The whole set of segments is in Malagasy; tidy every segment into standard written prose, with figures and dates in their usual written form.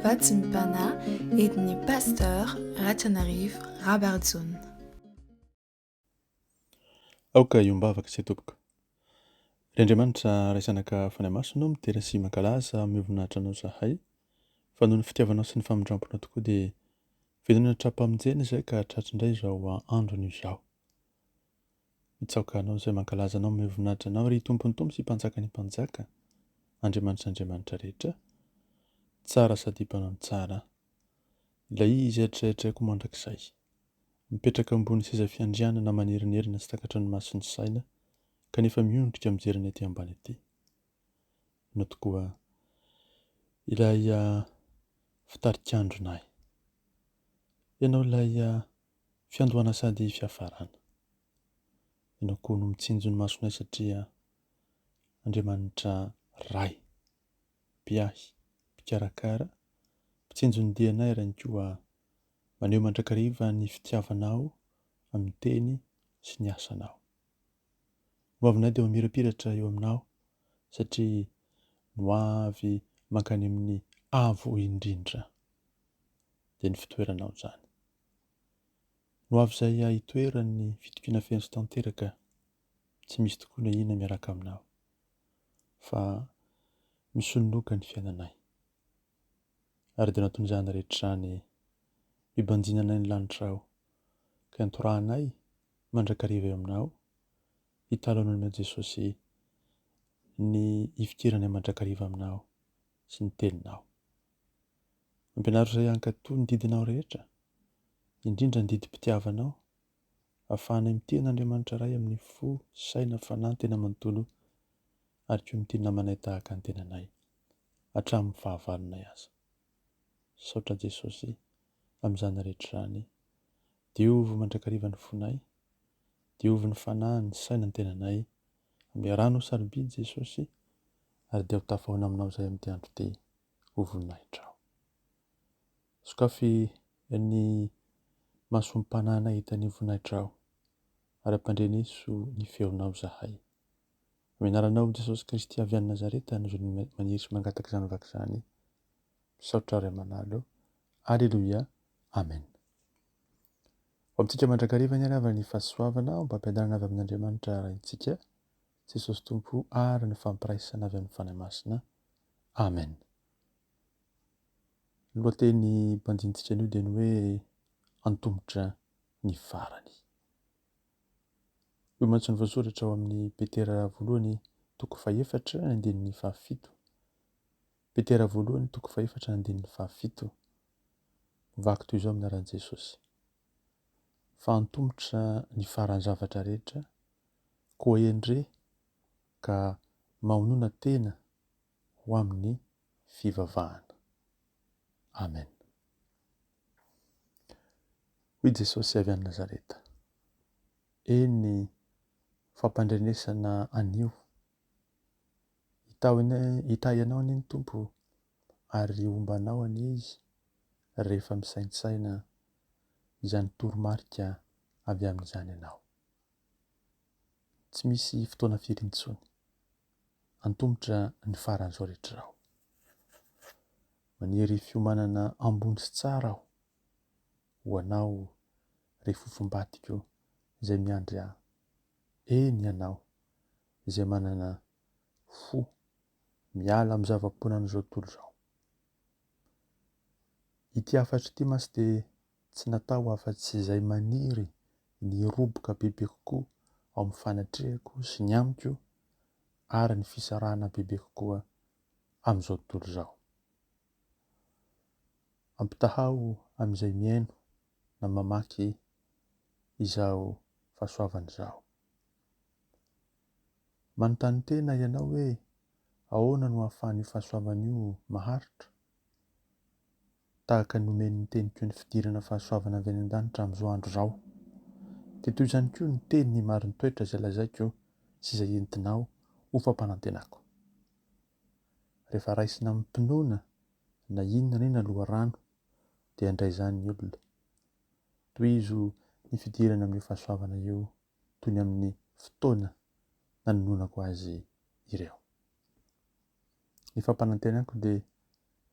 Vatsim-panahy entin'ny Pasteur Ratrianarivo Rabarijaona. Aoka hiombavaka isika tompoko. Ry Andriamanitra Ray Zanaka Fanahy Masina ô, midera sy mankalaza amin'ny voninahitra Anao izahay, fa noho ny fitiavanao sy ny famindramponao tokoa dia velona tra-pamonjena izahay ka tratry indray izao andro anio izao. Mitsaoka Anao izay mankalaza Anao amin'ny voninahitra Anao, ry Tompon'ny Tompo sy Mpanjakan'ny Mpanjaka, Andriamanitra Andriamanitra rehetra, tsara sady mpanao ny tsara, Ilay Izy hatrahatraiko mandrakizay, mipetraka ambony seza fiandrianana manerinerina tsy takatry ny mason'ny saina, kanefa miondrika mijery ny aty ambany aty. Ianao tokoa ilay fitarikandronay. Ianao ilay Fiandohana sady fiafarana. Ianao koa no mitsinjo ny masonay satria Andriamanitra Ray, mpiahy, mpikarakara, mpitsinjo ny dianay ary ihany koa maneho mandrakariva ny fitiavanao amin'ny teny sy ny asanao. Ny hoavinay dia mamirapiratra eo aminao satria ny hoavy mankany amin'ny avo indrindra dia ny fitoeranao izany. No avy izay hitoeran'ny fitokiana feno sy tanteraka, tsy misy tokoa na inona miaraka aminao, fa misolonoka ny fiainanay. Ary dia anatin'izany rehetra izany, mibanjina anay ny lanitrao, ka iantorahanay mandrakariva eo aminao, hitalaonanao aminao Jesosy ny hifikiranay mandrakariva aminao sy ny teninao. Ampianaro izahay hankatò ny didinao rehetra, indrindra ny didim-pitiavanao, ahafahanay mitia an'Andriamanitra Ray amin'ny fo, saina, fanahy, tena manontolo, ary koa mitia ny namanay tahaka ny tenanay, hatramin'ny fahavalonay aza. Misaotra Jesosy amin'izany rehetra izany. Diovy mandrakariva ny fonay, diovy ny fanahy, ny saina, ny tenanay, amin'ny rano sarobidy Jesosy, ary dia ho tafahoana aminao izahay amin'ity andro ity. ho voninahitrao. Sokafy ny masom-panahinay hahita ny voninahitrao, ary ampandreneso ny feonao izahay. Amin'ny anaranao Jesosy Kristy avy any Nazareta no maniry sy mangataka izany vaka izany. Misaotra Ray aman'alo. Aleloia. Amen. Ho amintsika mandrakariva ny havana ny fahasoavana mba hampiadanana avy amin'Andriamanitra Raintsika, Jesosy Tompo ary ny fampiraisana avy amin'ny Fanahy Masina. Amen. Ny lohateny mpandinintsika anio dia ny hoe antomotra ny farany. Hoy mantsy ny voasoratra ao amin'ny Petera voalohany toko fahefatra ny andininy fahafito. Petera voalohany toko fahefatra ny andininy fahafito. Mivaky toy izao amin'ny anaran'i Jesosy. Fa antomotra ny faran'ny zavatra rehetra, koa endre ka mahonona tena ho amin'ny fivavahana. Amen. Hoy Jesosy avy any Nazareta, Eny fampandrenesana anio, hitahy anao anie ny Tompo ary homba anao anie Izy rehefa misaintsaina izany toromarika avy amin'izany ianao. Tsy misy fotoana firy intsony. Antomotra ny faran'izao rehetra izao. Maniry fiomanana ambony sy tsara aho ho anao ry fofombadiko izay miandry ahy. Eny ianao izay manana fo miala amin'ny zava-ponan'izao tontolo izao. Ity hafatra ity mantsy dia tsy natao afa-tsy izay maniry ny hiroboka bebe kokoa ao amin'ny fanatrehako sy ny amiko ary ny fisarahana bebe kokoa amin'izao tontolo izao. Ampitahao amin'izay mihaino na mamaky izao fahasoavana izao. Manontany tena ianao hoe ahoana no ahafahan'io fahasoavana io maharitra? Tahaka ny nomen'ny teniko ny fidirana fahasoavana avy any an-danitra amin'izao andro izao, dia toy izany koa ny teny marin-toetra izay lazaiko sy izay entinao ho fampanantenako. Rehefa raisina amim-pinoana na inona na inona loharano, dia handray izany ny olona. Tohizo ny fidirana amin'io fahasoavana io toy ny amin'ny fotoana nanononako azy ireo. Ny fampanantenako dia.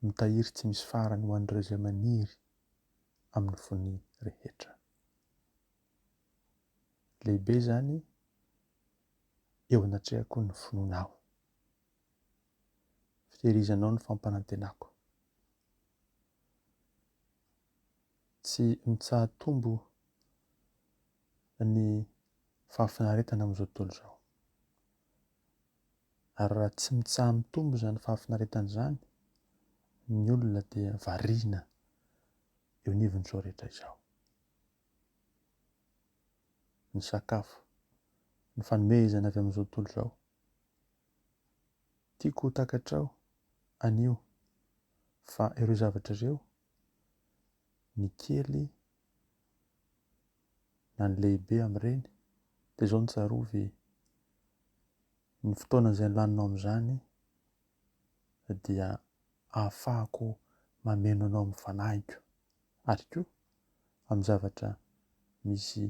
mitahiry tsy misy farany ho an'ireo izay maniry amin'ny fony rehetra. Lehibe izany eo anatrehako ny finoanao. Fitehirizanao ny fampanantenako. Tsy mitsaha-tombo ny fahafinaretana amin'izao tontolo izao. Ary raha tsy mitsaha-mitombo izany fahafinaretana izany, ny olona dia variana eo anivon'izao rehetra izao. Ny sakafo, ny fanomezana avy amin'izao tontolo izao. Tiako ho takatrao anio fa ireo zavatra ireo, ny kely na ny lehibe amin'ireny, dia izao no tsarovy, ny fotoana izay laninao amin'izany dia ahafahako mameno anao amin'ny fanahiko ary koa amin'ny zavatra misy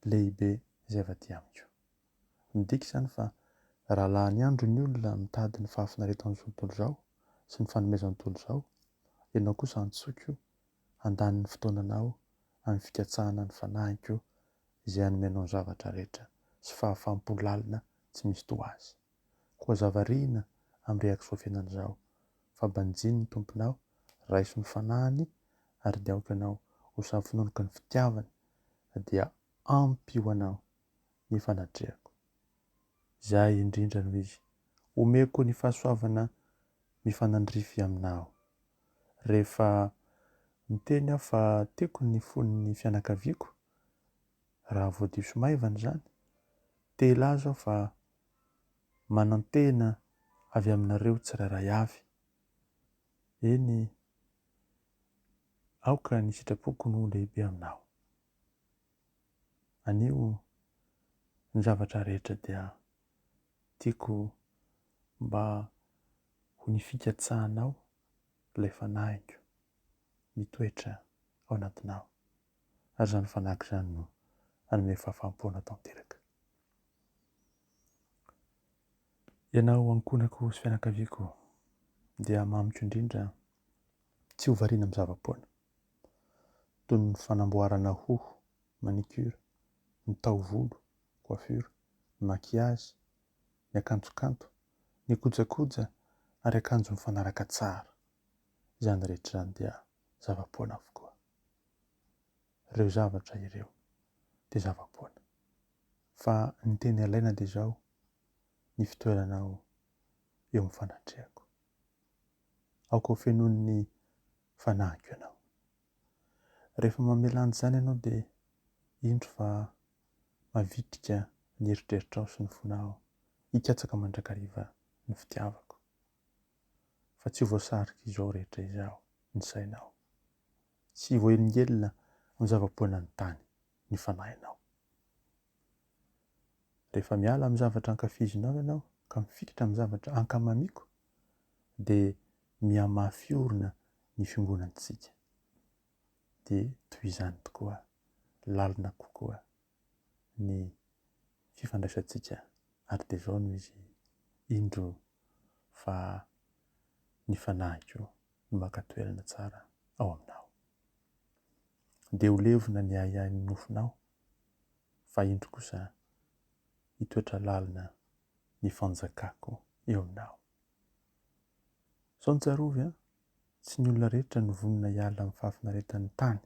lehibe izay avy aty amiko. Midika izany fa raha lany andro ny olona mitady ny fahafinaretan'izao tontolo izao sy ny fanomezan'ny tontolo izao, ianao kosa antsoiko handany ny fotoananao amin'ny fikatsahana ny fanahiko izay hanome anao ny zavatra rehetra sy fahafaham-po lalina tsy misy toa azy. Koa aza variana amin'ny rehak'izao fiainana izao, fa banjino ny Tomponao, raiso ny fanahiny ary dia aoka ianao ho safononoky ny fitiavany dia ampy ho anao ny fanatrehako. Izay indrindra no izy, omeko ny fahasoavana mifanandrify aminao. Rehefa miteny aho fa tiako ny fon'ny fianakaviako, raha vao diso maivana izany, te hilaza aho fa manantena avy aminareo tsirairay avy. Eny, aoka ny sitrapoko no ho lehibe aminao. Anio ny zavatra rehetra dia tiako mba ho ny fikatsahanao ilay fanahiko mitoetra ao anatinao, ary izany fanahiko izany no hanome fahafaham-po tanteraka. Ianao ankohonako sy fianakaviako dia mamiko indrindra tsy ho variana amin'ny zava-poana. Toy ny fanamboarana hoho, manicure, ny taovolo, coiffure, ny maquillage, ny akanjo kanto, ny kojakoja ary akanjo mifanaraka tsara. Izany rehetra izany dia zava-poana avokoa. Ireo zavatra ireo dia zava-poana. Fa ny tena ilaina dia izao, ny fitoeranao eo amin'ny fanatrehako. Aoka ho fenoin'ny fanahiko ianao. Rehefa mamela an'izany ianao dia indro fa mavitrika ny eritreritrao sy ny fonao hikatsaka mandrakariva ny fitiavako. Fa tsy ho voasarik'izao rehetra izao ny sainao. Tsy voahelingelina amin'ny zava-poanan'ny tany ny fanahinao. Rehefa miala amin'ny zavatra ankafizinao ianao ka mifikitra amin'ny zavatra ankamamiako dia mihamafy orina ny fiongonantsika. Dia toy izany tokoa, lalina kokoa ny fifandraisantsika ary dia izao no izy, indro fa ny fanahiko no maka toerana tsara ao aminao. Dia ho levona ny ahiahin'ny nofonao, fa indro kosa hitoetra lalina ny fanjakako eo aminao. Sao ny tsarovy an, tsy ny olona rehetra no vonona hiala amin'ny fahafinaretan'ny tany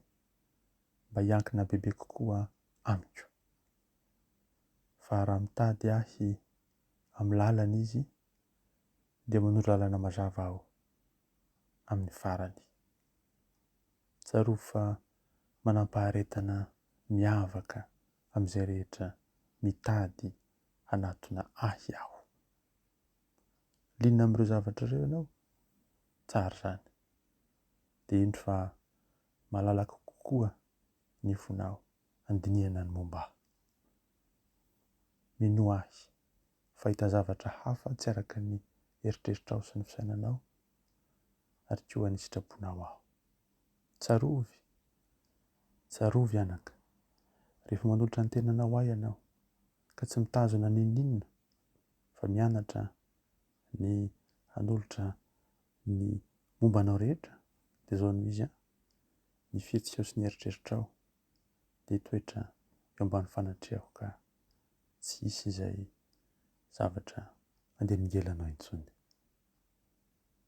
mba hiankina bebe kokoa amiko. Fa raha mitady ahy amin'ny lalana izy, dia manoro lalana mazava aho amin'ny farany. Tsarovy fa manam-paharetana miavaka amin'izay rehetra mitady hanatona ahy aho. Liana amin'ireo zavatra ireo ianao? Tsara izany. Dia indro fa malalaka kokoa ny fonao handinihana ny momba ahy. Minoa ahy fa hahita zavatra hafa tsy araka ny eritreritrao sy ny fisainanao ary koa ny sitraponao aho. Tsarovy, tsarovy anaka, rehefa manolotra ny tenanao ahy ianao ka tsy mitazona n'inon'inona fa mianatra ny hanolotra Ny momba anao rehetra dia izao no izy an, ny fihetsikao sy ny eritreritrao dia hitoetra eo ambany fanatrehako ka tsy hisy izay zavatra handelingelina anao intsony.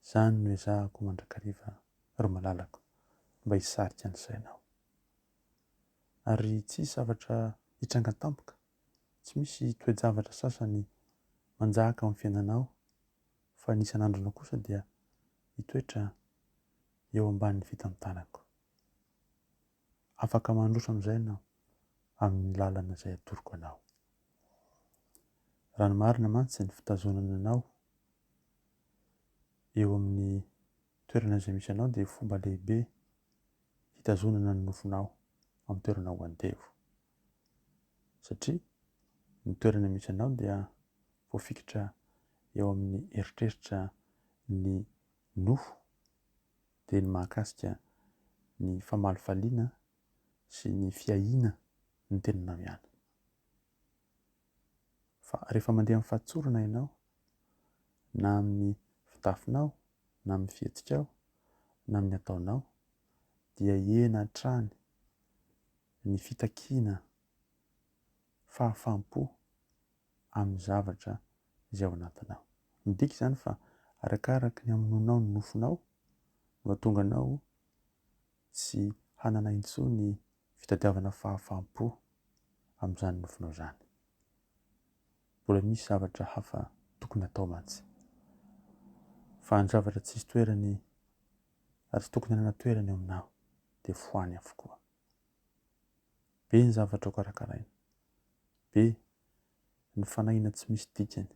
Izany no ezahako mandrakariva ry malalako mba hisarika ny sainao. Ary tsy hisy zavatra hitranga tampoka, tsy misy toe-javatra sasany manjaka ao amin'ny fiainanao fa ny isan'andronao kosa dia hitoetra eo ambanin'ny fitantanako. Afaka mandroso amin'izay ianao amin'ny lalana izay atoroko anao. Raha ny marina mantsy ny fitazonana anao eo amin'ny toerana izay misy anao dia fomba lehibe hitazonana ny nofonao amin'ny toerana ho andevo. Satria ny toerana misy anao dia voafikitra eo amin'ny eritreritra ny nofo dia ny mahakasika ny famalifaliana sy ny fiahiana ny tenanao ihany. Fa rehefa mandeha amin'ny fahatsorana ianao, na amin'ny fitafinao, na amin'ny fihetsikao, na amin'ny ataonao, dia hihena hatrany ny fitakiana fahafaham-po amin'ny zavatra izay ao anatinao. Midika izany fa arakaraka ny hamonoanao ny nofonao no hahatonga anao tsy hanana intsony fitadiavana fahafaham-po amin'izany nofonao izany. Mbola misy zavatra hafa tokony hatao mantsy. Fa ny zavatra tsisy toerany ary tsy tokony hanana toerany eo aminao dia foany avokoa. Be ny zavatra ho karakaraina. Be ny fanahiana tsy misy dikany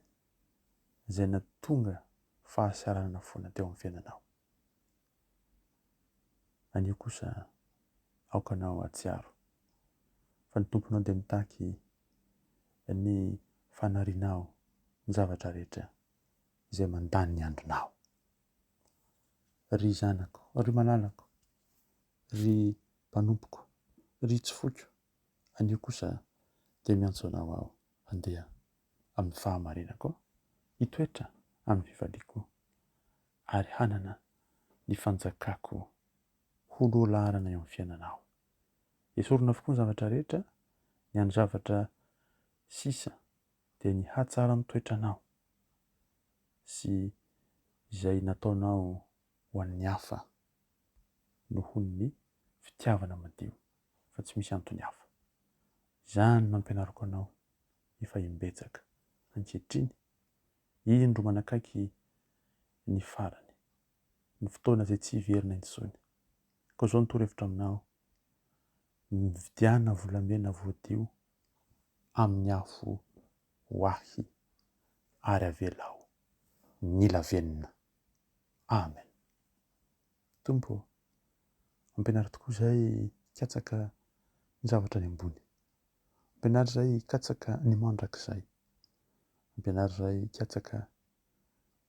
izay nahatonga fahasahiranana foana teo amin'ny fiainanao. Anio kosa aoka anao hahatsiaro fa ny Tomponao dia mitaky ny fanarianao ny zavatra rehetra izay mandany ny andronao. Ry zanako, ry malalako, ry mpanompoko, ry tsy foiko, anio kosa dia miantso anao aho handeha amin'ny fahamarinako, hitoetra amin'ny fifaliako, ary hanana ny fanjakako ho lohalaharana eo amin'ny fiainanao. Esorina avokoa ny zavatra rehetra, ny andro zavatra sisa dia ny hatsaran'ny toetranao sy izay nataonao ho an'ny hafa noho ny fitiavana madio fa tsy misy antony hafa. Izany no nampianariko anao efa imbetsaka. Ankehitriny, indro manakaiky ny farany, ny fotoana izay tsy hiverina intsony. Koa izao no torohevitra aminao, mividiana volamena voadio amin'ny afo ho ahy ary avelao ny lavenona. Amen. Tompo ô, ampianaro tokoa izahay hikatsaka ny zavatra any ambony. Ampianaro izahay hikatsaka ny mandrakizay. Ampianaro izahay hikatsaka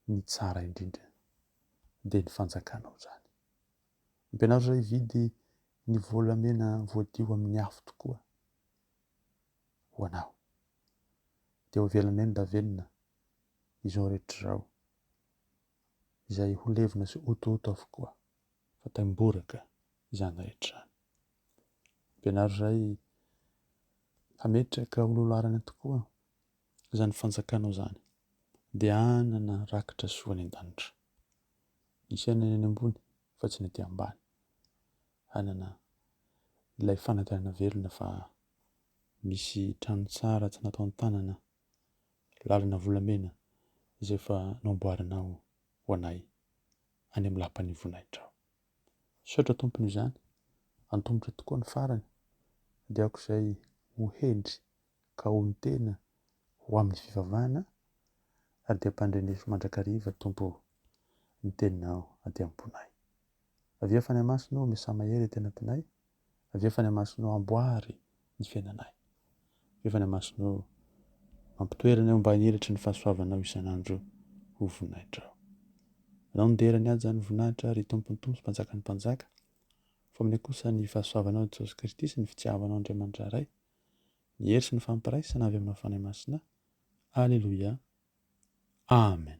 ny tsara indrindra, dia ny fanjakanao izany. Ampianaro izahay hividy ny volamena voadio amin'ny afo tokoa ho anao. Dia ho avelanay ny lavenona izao rehetra izao. izay ho levona sy hotohoto avokoa fa taimboraka izany rehetra izany. Ampianaro izahay hametraka ho lolarana tokoa izany fanjakanao izany dia hanana rakitra soa any an-danitra. Ny fiainana any ambony fa tsy ny aty ambany. Hanana ilay fanantenana velona fa misy trano tsara tsy nataon-tanana lalana volamena izay efa namboarinao ho anay any amin'ny lapan'ny voninahitrao. Misaotra Tompo noho izany, antomotra tokoa ny farany, dia aoka izay ho hendry ka ho ny tena ho amin'ny fivavahana, ary dia ampandreneso mandrakariva Tompo ô ny teninao aty am-ponay. Avia Fanahy Masina ô miasà mahery aty anatinay, Avia Fanahy Masina ô amboary ny fiainanay. Avia Fanahy Masina ô mampitoera anay ho mba hanelatry ny fahasoavanao isan'andro ho voninahitrao. Anao ny dera ny haja ny voninahitra ry Tompon'ny Tompo sy Mpanjakan'ny Mpanjaka. Fa aminay kosa ny fahasoavanao Jesosy Kristy sy ny fitiavanao Andriamanitra Ray, ny hery sy ny fampiraisana avy aminao Fanahy Masina. Aleloia. Amen.